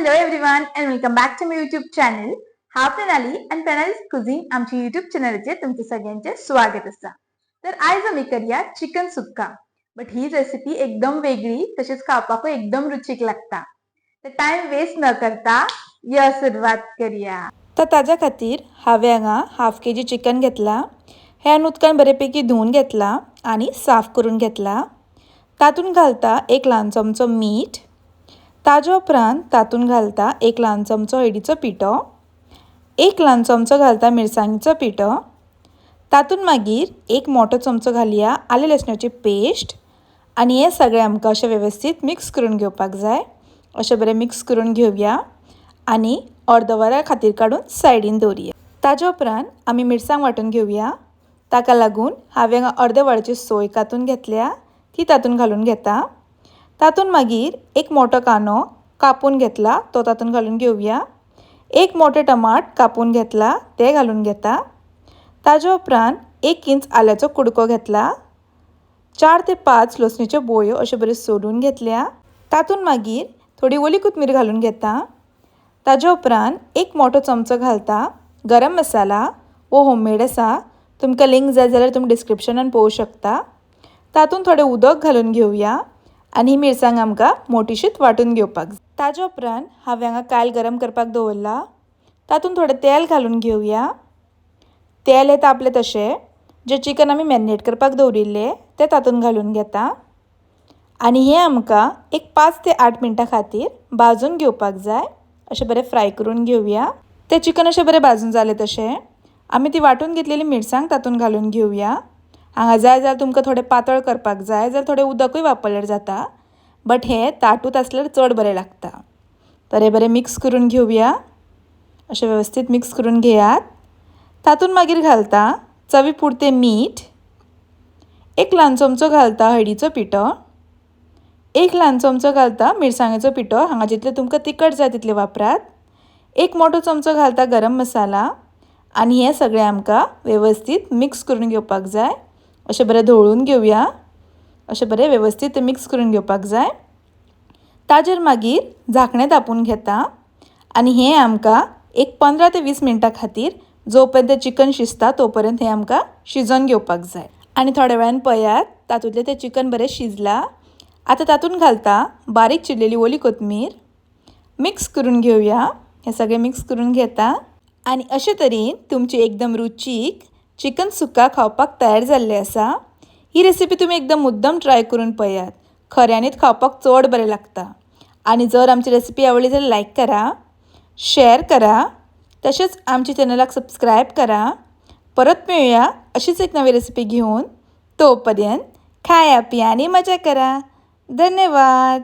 Hello everyone and welcome back to my YouTube channel. हांव प्रणाली आनी प्रणाली's cuisine आमच्या YouTube चॅनलाचेर तुमचे सगळ्यांचे स्वागत आसा. तर आयज आमी करया चिकन सुक्का. बट he recipe एकदम वेगळी, तशेंच खावपाकूय एकदम रुचीक लागता. तर टायम वेस्ट न करता यो सुरवात करया. तर ताज्या खातीर हांवें हांगा हाफ के जी चिकन घेतला. हें उदकान बरेपैकी धुवन घेतला आनी साफ करून घेतला. तातूंत घालता एक ल्हान चमचो मीठ. ताज्या उपरांत तातूंत घालता एक ल्हान चमचो हळदीचो पिठो, एक ल्हान चमचो घालता मिरसांगेचो पिठो. तातूंत मागीर एक मोठो चमचो घालया आलें लसणाची पेस्ट आनी हें सगळें आमकां अशें वेवस्थीत मिक्स करून घेवपाक जाय. अशें बरें मिक्स करून घेवया आनी अर्द वरा खातीर काडून सायडीन दवरुया. ताज्या उपरांत आमी मिरसांग वांटून घेवया. ताका लागून हांवें हांगा अर्दे वाळेची सोय कातून घेतल्या, ती तातूंत घालून घेता. तातूंत मागीर एक मोठो कांदो कापून घेतला, तो तातूंत घालून घेवया. एक मोठे टमाट कापून घेतला, ते घालून घेता. ताज्या उपरांत 1 इंच आल्याचो कुडको घेतला, 4 ते 5 लसणीच्यो बोयो अश्यो बऱ्यो सोलून घेतल्या. तातूंत मागीर थोडी ओली कोथमीर घालून घेता. ताज्या उपरांत एक मोठो चमचो घालता गरम मसाला, वो होममेड आसा. तुमकां लिंक जाय जाल्यार तुमी डिस्क्रिप्शनान पळोवंक शकता. तातूंत थोडें उदक घालून घेवया आनी ही मिरसांग आमकां मोटीशीच वांटून घेवपाक जाय. ताज्या उपरांत हांवें हांगा कायल गरम करपाक दवरला. तातूंत थोडें तेल घालून घेवया. तेल हें तापलें तशें जें चिकन आमी मॅरिनेट करपाक दवरिल्लें तें तातूंत घालून घेता आनी हें आमकां एक 5 ते 8 मिनटां खातीर भाजून घेवपाक जाय. अशें बरें फ्राय करून घेवया. तें चिकन अशें बरें भाजून जालें तशें आमी ती वांटून घेतलेली मिरसांग तातूंत घालून घेवया. हांगा जाय जाल्यार तुमकां थोडें पातळ करपाक जाय जाल्यार थोडें उदकूय वापरल्यार जाता, बट हें ताटूत आसल्यार चड बरें लागता. तर हें बरें मिक्स करून घेवया. अशें वेवस्थीत मिक्स करून घेयात. तातूंत मागीर घालता चवी पुरतें मीठ, एक ल्हान चमचो घालता हळदीचो पिठो, एक ल्हान चमचो घालता मिरसांगेचो पिठो. हांगा जितलें तुमकां तिखट जाय तितलें वापरात. एक मोठो चमचो घालता गरम मसाला आनी हें सगळें आमकां वेवस्थीत मिक्स करून घेवपाक जाय. अशें बरें धवळून घेवया. अशें बरें वेवस्थीत मिक्स करून घेवपाक जाय. ताजेर मागीर झाकणें धांपून घेता आनी हें आमकां एक 15 ते 20 मिनटां खातीर जो पर्यंत चिकन शिजता तो पर्यंत हें आमकां शिजोवन घेवपाक जाय. आनी थोड्या वेळान पळयात तातूंतलें तें चिकन बरें शिजलां. आतां तातूंत घालता बारीक चिरलेली ओली कोथमीर. मिक्स करून घेवया. हें सगळें मिक्स करून घेता आनी अशे तरेन तुमची एकदम रुचीक चिकन सुक्का खावपाक तयार जाल्लें आसा. ही रेसिपी तुमी एकदम मुद्दम ट्राय करून पळयात. खऱ्यांनीच खावपाक चड बरें लागता. आनी जर आमची रेसिपी आवडली जाल्यार लायक करा, शेअर करा, तशेंच आमच्या चॅनलाक सबस्क्रायब करा. परत मेळुया अशीच एक नवी रेसिपी घेवन. तो पर्यंत खाया पिया आनी मजा करा. धन्यवाद.